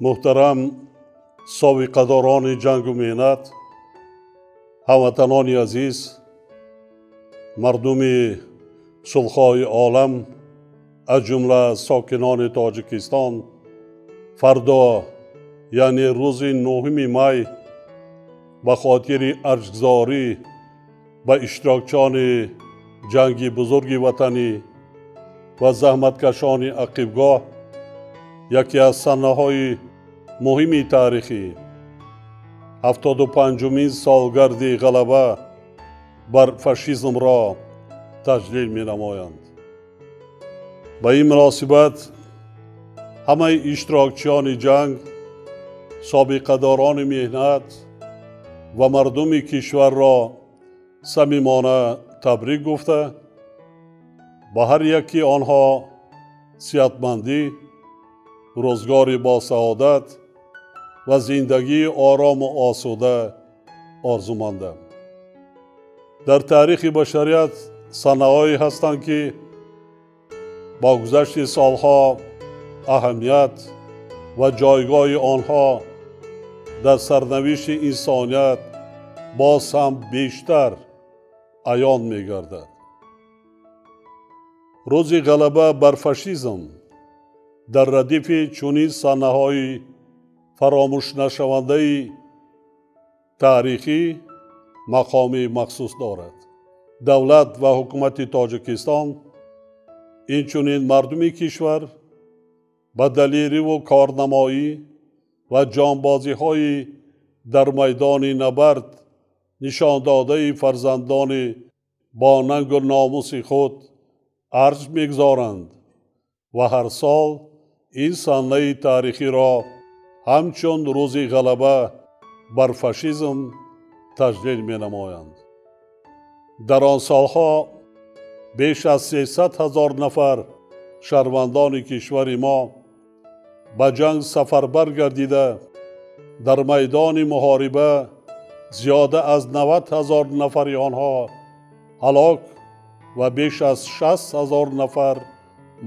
Муҳтарам собиқадорони ҷангу меҳнат, ҳамватанони азиз, мардуми сулҳҳои олам, аз ҷумла сокинони Тоҷикистон, фардо, яъне рӯзи 9 май, ба хотири арҷгузорӣ ба иштирокчиёни ҷанги бузурги ватанӣ ва заҳматкашони ақибгоҳ, яке аз санаҳои муҳими таърихӣ, 75-умин солгарди ғалаба бар фашизмро таҷлил менамоянд. Ба ин муносибат ҳамаи иштирокчиёни ҷанг, собиқадорони меҳнат ва мардуми кишварро самимона табрик гуфта, ба ҳар яки онҳо сиҳатмандӣ, рӯзгори босаодат ва зиндагии орому осуда орзумандам. Дар таърихи башарият санаҳое ҳастанд, ки бо гузашти солҳо аҳамият ва ҷойгоҳи онҳо дар сарнавишти инсоният боз ҳам бештар аён мегардад. Рӯзи ғалаба бар фашизм дар радифи чунин саҳнаҳои фаромӯшнашавандаи таърихӣ мақоми махсус дорад. Давлат ва ҳукумати Тоҷикистон, инчунин мардуми кишвар ба далериву корнамоӣ ва ҷонбозиҳои дар майдони набард нишондодаи фарзандони бо нангу номуси худ арҷ мегузоранд ва ҳар сол ин саҳнаи таърихиро ҳамчун рӯзи ғалаба бар фашизм таҷлил менамоянд. Дар он солҳо беш аз 300 ҳазор нафар шаҳрвандони кишвари мо ба ҷанг сафарбар гардида, дар майдони муҳориба зиёда аз 90 ҳазор нафари онҳо ҳалок ва беш аз 60 ҳазор нафар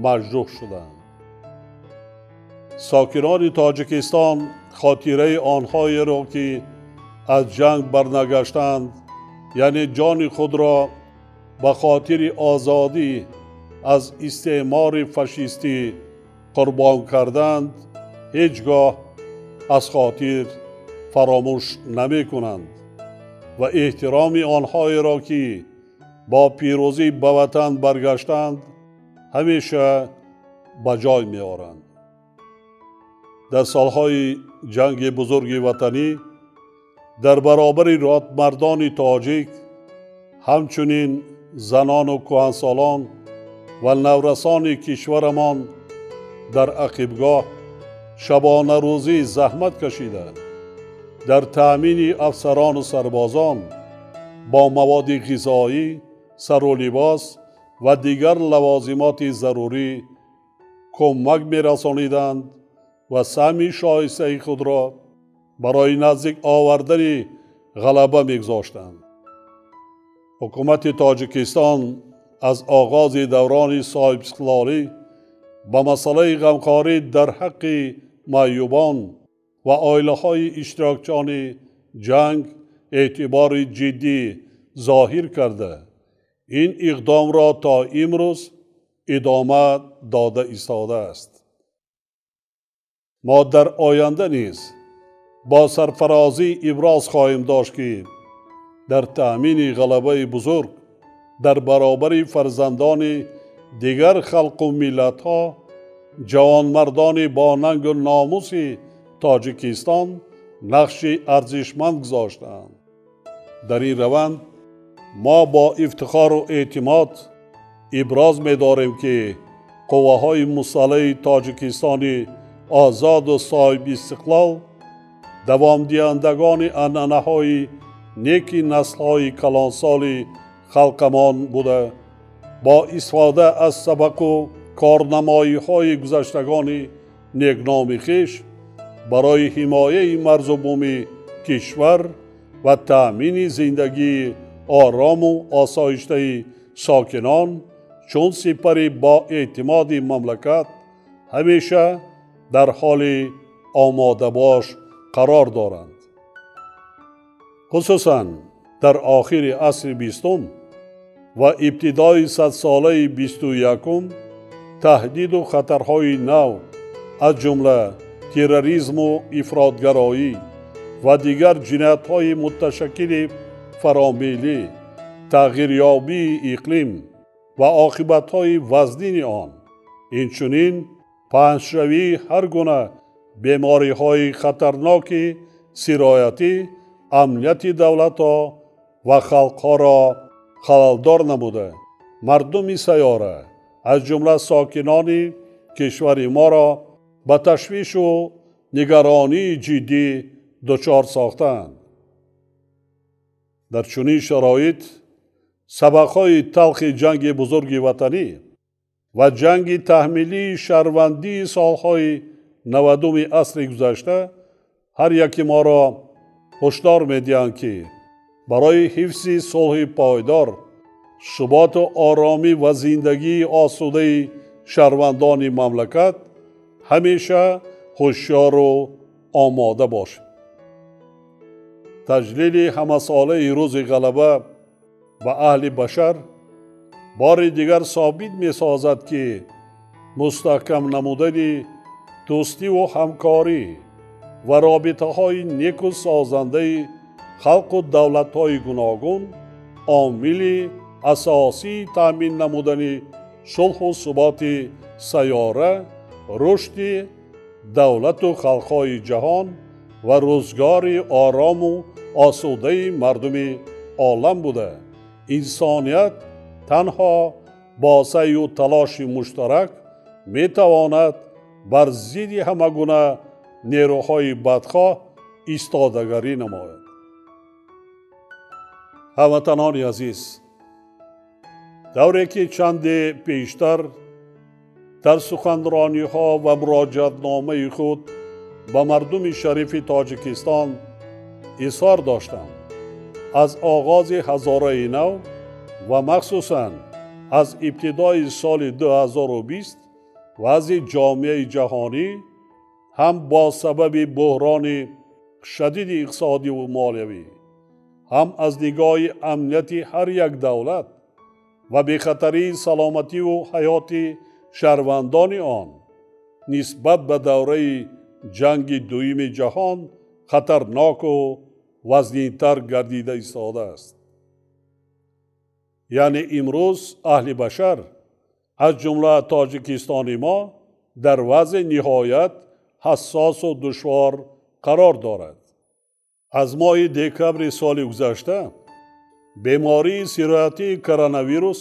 маҷрӯҳ шуданд. Сокинони Тоҷикистон хотираи онҳоеро, ки аз ҷанг барнагаштанд, яъне ҷони худро ба хотири озодӣ аз истеъмори фашистӣ қурбон карданд, ҳеҷ гоҳ аз хотир фаромӯш намекунанд ва эҳтироми онҳоеро, ки бо пирӯзӣ ба ватан баргаштанд, ҳамеша ба ҷой меоранд. Дар солҳои ҷанги бузурги ватанӣ дар баробари мардони тоҷик ҳамчунин занону кӯҳансолон ва наврасони кишварамон дар ақибгоҳ шабонарӯзӣ заҳмат кашида, дар таъмини афсарону сарбозон бо маводи ғизоӣ, сару либос ва дигар лавозимоти зарурӣ кӯмак мерасониданд ва саҳми шоистаи худро барои наздик овардани ғалаба мегузоштанд. Ҳукумати Тоҷикистон аз оғози даврони соҳибистиқлолӣ ба масъалаи ғамхорӣ дар ҳаққи маъюбон ва оилаҳои иштирокчиёни ҷанг эътибори ҷиддӣ зоҳир карда, ин иқдомро то имрӯз идома дода истодааст. Мо дар оянда низ бо сарфарозӣ иброз хоҳем дошт, ки дар таъмини ғалабаи бузург дар баробари фарзандони дигар халқу миллатҳо ҷавонмардони бо нангу номуси Тоҷикистон нақши арзишманд гузоштаанд. Дар ин раванд мо бо ифтихору эътимод иброз медорем, ки қувваҳои мусаллаҳи Тоҷикистони озоду соҳибистиқлол давомдиҳандагони анъанаҳои неки наслҳои калонсоли халқамон буда, бо истифода аз сабақу корнамоиҳои гузаштагони некноми хеш барои ҳимояи марзу буми кишвар ва таъмини зиндагии орому осоиштаи сокинон чун сипари боэътимоди мамлакат ҳамеша дар ҳоли омодабош қарор доранд. Хусусан дар охири асри бистум ва ибтидои садсолаи 21-ум таҳдиду хатарҳои нав, аз ҷумла терроризму ифротгароӣ ва дигар ҷиноятҳои муташаккили фаромиллӣ, тағйирёбии иқлим ва оқибатҳои вазнини он, инчунин паҳншавии ҳар гуна бемориҳои хатарноки сироятӣ амнияти давлатҳо ва халқҳоро халалдор намуда, мардуми сайёра, аз ҷумла сокинони кишвари моро ба ташвишу нигаронии ҷиддӣ дучор сохтаанд. Дар чунин шароит сабақҳои талхи ҷанги бузурги ватанӣ ва ҷанги таҳмилии шаҳрвандии солҳои 90-уми асри гузашта ҳар яки моро ҳушдор медиҳанд, ки барои ҳифзи сулҳи пойдор, суботу оромӣ ва зиндагии осудаи шаҳрвандони мамлакат ҳамеша ҳушёру омода бошем. Таҷлили ҳамасолаи рӯзи ғалаба ба аҳли башар бори дигар собит месозад, ки мустаҳкам намудани дӯстиву ҳамкорӣ ва робитаҳои неку созандаи халқу давлатҳои гуногун омили асосии таъмин намудани сулҳу суботи сайёра, рушди давлату халқҳои ҷаҳон ва рӯзгори орому осудаи мардуми олам буда, инсоният танҳо бо саъю талоши муштарак метавонад бар зидди ҳама гуна нерӯҳои бадхоҳ истодагарӣ намояд. Ҳамватанони азиз, давре ки чанде пештар дар суханрониҳо ва муроҷиатномаи худ ба мардуми шарифи Тоҷикистон изҳор доштам, аз оғози ҳазораи нав ва махсусан аз ибтидои соли 2020 вазъи ҷомеаи ҷаҳонӣ ҳам бо сабаби буҳрони шадиди иқтисодиву молиявӣ, ҳам аз нигоҳи амнияти ҳар як давлат ва бехатарии саломативу ҳаёти шаҳрвандони он нисбат ба давраи ҷанги дуюми ҷаҳон хатарноку вазнинтар гардида истодааст. Яъне имрӯз аҳли башар, аз ҷумла Тоҷикистони мо, дар вазъи ниҳоят ҳассосу душвор қарор дорад. Аз моҳи декабри соли гузашта бемории сироятии коронавирус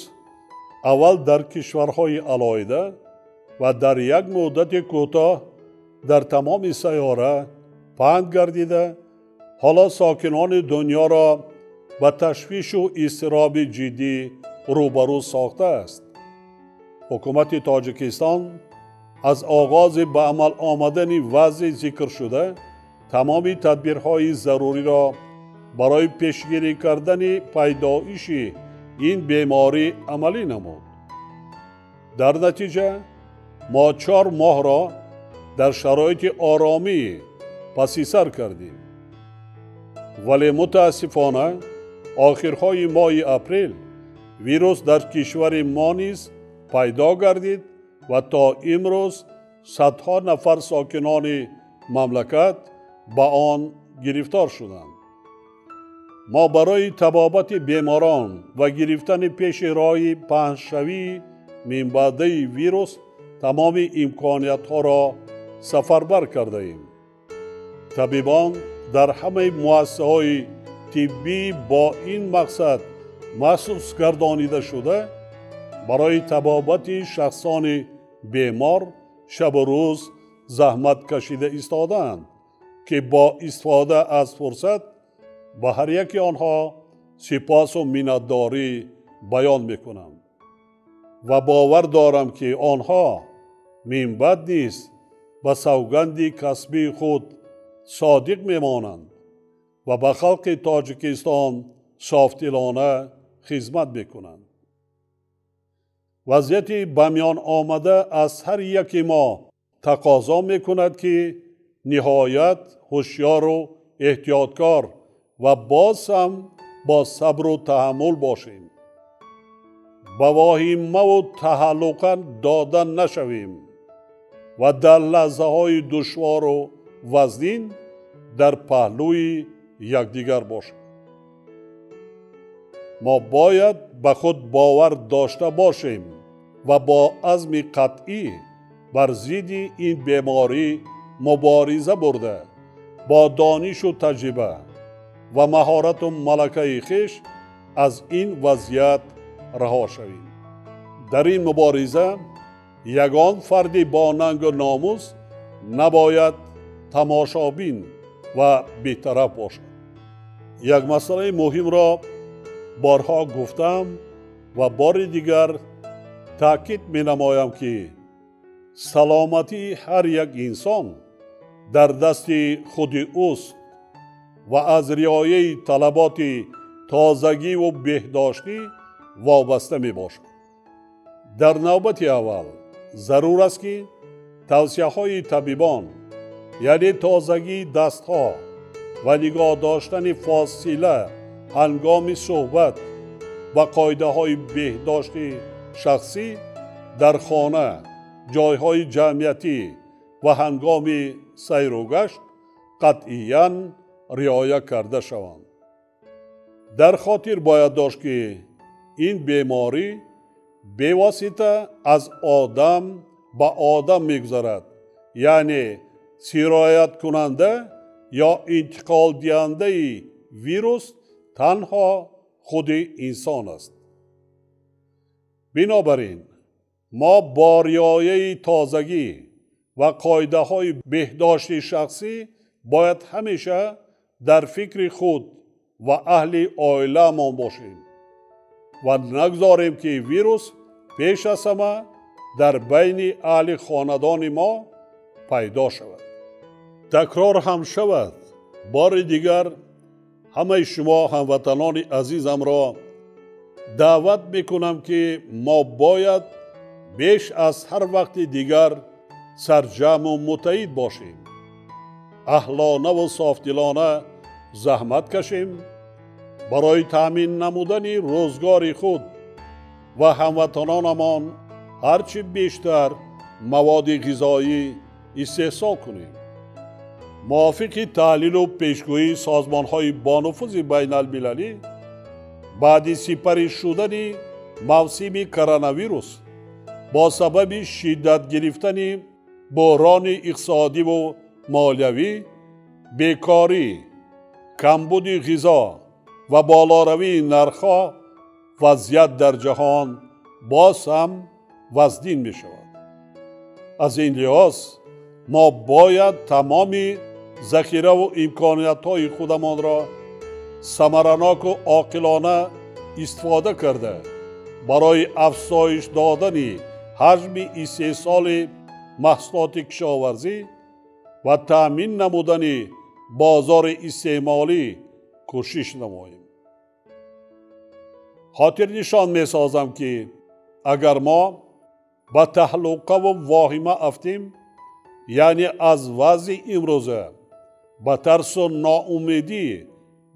аввал дар кишварҳои алоҳида ва дар як муддати кӯтоҳ дар тамоми сайёра паҳн гардида, ҳоло сокинони дунёро ба ташвишу изтироби ҷиддӣ рӯбарӯ сохтааст. Ҳукумати Тоҷикистон аз оғози ба амал омадани вазъи зикршуда тамоми тадбирҳои заруриро барои пешгирӣ кардани пайдоиши ин беморӣ амалӣ намуд. Дар натиҷа мо 4 моҳро дар шароити оромӣ паси сар кардем. Вале мутаассифона охирҳои моҳи апрел вирус дар кишвари мо низ пайдо гардид ва то имрӯз садҳо нафар сокинони мамлакат ба он гирифтор шуданд. Мо барои табобати беморон ва гирифтани пеши роҳи паҳншавии минбаъдаи вирус тамоми имкониятҳоро сафарбар кардаем. Табибон дар ҳамаи муассисаҳои тиббӣ бо ин мақсад махсус гардонида шуда, барои табобати шахсони бемор шабу рӯз заҳмат кашида истодаанд, ки бо истифода аз фурсат ба ҳар яки онҳо сипосу миннатдорӣ баён мекунам ва бовар дорам, ки онҳо минбаъд низ ба савганди касбии худ содиқ мемонанд ва ба халқи Тоҷикистон софдилона хизмат мекунанд. Вазъияти ба миён омада аз ҳар яки мо тақозо мекунад, ки ниҳоят ҳушёру эҳтиёткор ва боз ҳам бо сабру таҳаммул бошем. Ба воҳимаву таҳаллуқа дода нашавем ва дар лаҳзаҳои душвору вазнин дар паҳлӯи якдигар бошем. Мо бояд ба худ бовар дошта бошем ва бо азми қатъӣ бар зидди ин беморӣ мубориза бурда, бо донишу таҷриба ва маҳорату малакаи хеш аз ин вазъият раҳо шавем. Дар ин мубориза ягон фарди бо нангу номус набояд тамошобин ва бетараф бошад. Як масъалаи муҳимро борҳо гуфтам ва бори дигар таъкид менамоям, ки саломатии ҳар як инсон дар дасти худи ӯст ва аз риояи талаботи тозагиву беҳдоштӣ вобаста мебошад. Дар навбати аввал зарур аст, ки тавсияҳои табибон, яъне тозагии дастҳо ва нигоҳ доштани фосила ҳангоми суҳбат ва қоидаҳои беҳдошти шахсӣ дар хона, ҷойҳои ҷамъиятӣ ва ҳангоми сайру гашт қатъиян риоя карда шаванд. Дар хотир бояд дошт, ки ин беморӣ бевосита аз одам ба одам мегузарад, яъне сирояткунанда ё интиқолдиҳандаи вирус танҳо худи инсон аст. Бинобар ин мо бо риояи тозагӣ ва қоидаҳои беҳдошти шахсӣ бояд ҳамеша дар фикри худ ва аҳли оилаамон бошем ва нагузорем, ки вирус пеш аз ҳама дар байни аҳли хонадони мо пайдо шавад. Такрор ҳам шавад, бори дигар ҳамаи шумо ҳамватанони азизамро даъват мекунам, ки мо бояд беш аз ҳар вақти дигар сарҷамъу муттаҳид бошем, аҳлонаву софдилона заҳмат кашем, барои таъмин намудани рӯзгори худ ва ҳамватанонамон ҳарчи бештар маводи ғизоӣ истеҳсол кунем. Мувофиқи таҳлилу пешгӯии созмонҳои бонуфузи байналмилалӣ, баъди сипарӣ шудани мавсими коронавирус бо сабаби шиддат гирифтани буҳрони иқтисодиву молиявӣ, бекорӣ, камбуди ғизо ва болоравии нархҳо вазъият дар ҷаҳон боз ҳам вазнин мешавад. Аз ин лиҳоз мо бояд тамоми захираву имкониятҳои худамонро самараноку оқилона истифода карда, барои афзоиш додани ҳаҷми истеҳсоли маҳсулоти кишоварзӣ ва таъмин намудани бозори истеъмолӣ кӯшиш намоем. Хотирнишон месозам, ки агар мо ба таҳлуқаву воҳима афтем, яъне аз вазъи имрӯза ба тарсу ноумедӣ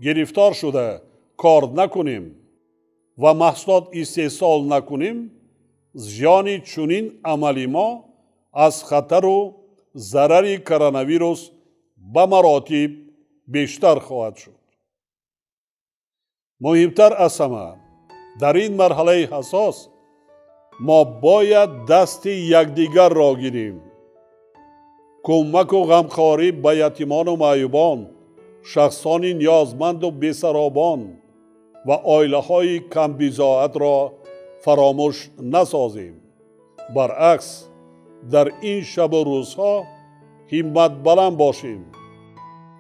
гирифтор шуда кор накунем ва маҳсулот истеҳсол накунем, зиёни чунин амали мо аз хатару зарари коронавирус ба маротиб бештар хоҳад шуд. Муҳимтар аз ҳама, дар ин марҳалаи ҳассос мо бояд дасти якдигарро гирем. Кӯмаку ғамхорӣ ба ятимону маъюбон, шахсони ниёзманду бесаробон ва оилаҳои камбизоатро фаромӯш насозем. Баръакс, дар ин шабу рӯзҳо ҳимматбаланд бошем,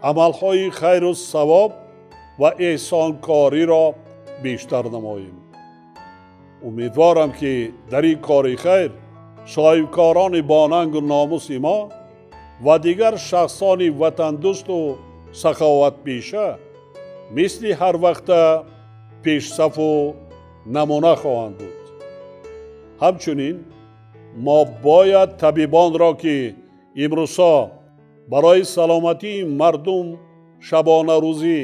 амалҳои хайру савоб ва эҳсонкориро бештар намоем. Умедворам, ки дар ин кори хайр соҳибкорони бонангу номуси мо ва дигар шахсони ватандӯсту саховатпеша мисли ҳар вақта пешсафу намуна хоҳанд буд. Ҳамчунин мо бояд табибонро, ки имрӯзҳо Барои саломатии мардум шабонарӯзӣ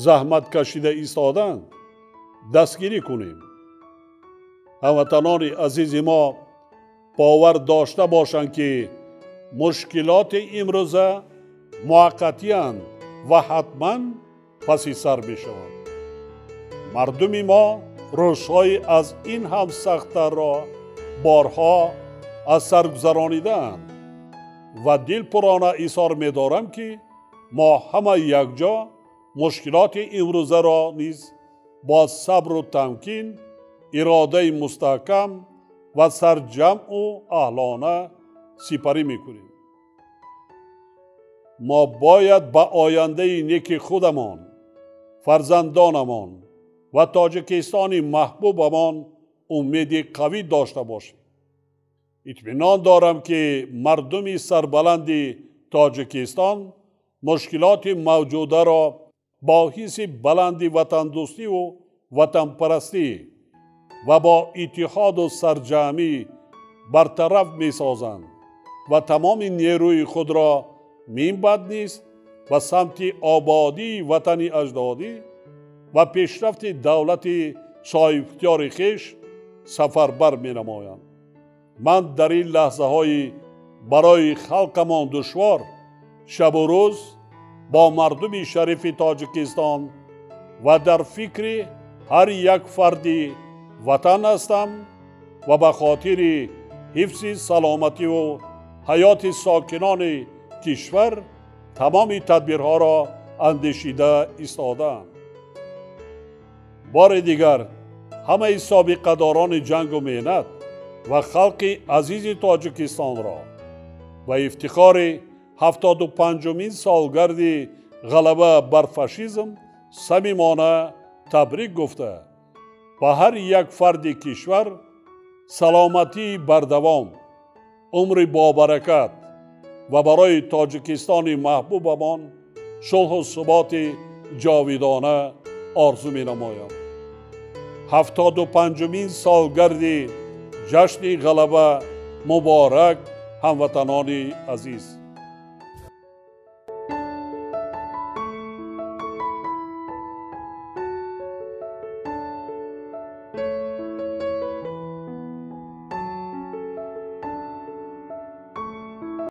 заҳмат кашида истоданд дастгирӣ кунем. Ҳамватанони азизи мо бовар дошта бошанд, ки мушкилоти имрӯза муваққатиянд ва ҳатман паси сар мешаванд. Мардуми мо рӯзҳои аз ин ҳам сахттарро борҳо аз сар гузаронидаанд ва дилпурона изҳор медорам, ки мо ҳама якҷо мушкилоти имрӯзаро низ бо сабру тамкин, иродаи мустаҳкам ва сарҷамъу аҳлона сипарӣ мекунем. Мо бояд ба ояндаи неки худамон, фарзандонамон ва Тоҷикистони маҳбубамон умеди қавӣ дошта бошем. Итминон дорам, ки мардуми сарбаланди Тоҷикистон мушкилоти мавҷударо бо ҳисси баланди ватандӯстиву ватанпарастӣ ва бо иттиҳоду сарҷамъӣ бартараф месозанд ва тамоми нерӯи худро минбаъд низ ба самти ободии ватани аҷдодӣ ва пешрафти давлати соҳибихтиёри хеш сафарбар менамоянд. Ман дар ин лаҳзаҳои барои халқамон душвор шабу рӯз бо мардуми шарифи Тоҷикистон ва дар фикри ҳар як фарди ватан ҳастам ва ба хотири ҳифзи саломативу ҳаёти сокинони кишвар тамоми тадбирҳоро андешида истодаам. Бори дигар ҳамаи собиқадорони ҷангу меҳнат ва халқи азизи Тоҷикистонро ба ифтихори 75-умин солгарди ғалаба бар фашизм самимона табрик гуфта, ба ҳар як фарди кишвар саломатии бардавом, умри бобаракат ва барои Тоҷикистони маҳбубамон сулҳу суботи ҷовидона орзу менамоям. 75-умин солгарди ҷашни ғалаба муборак, ҳамватанони азиз!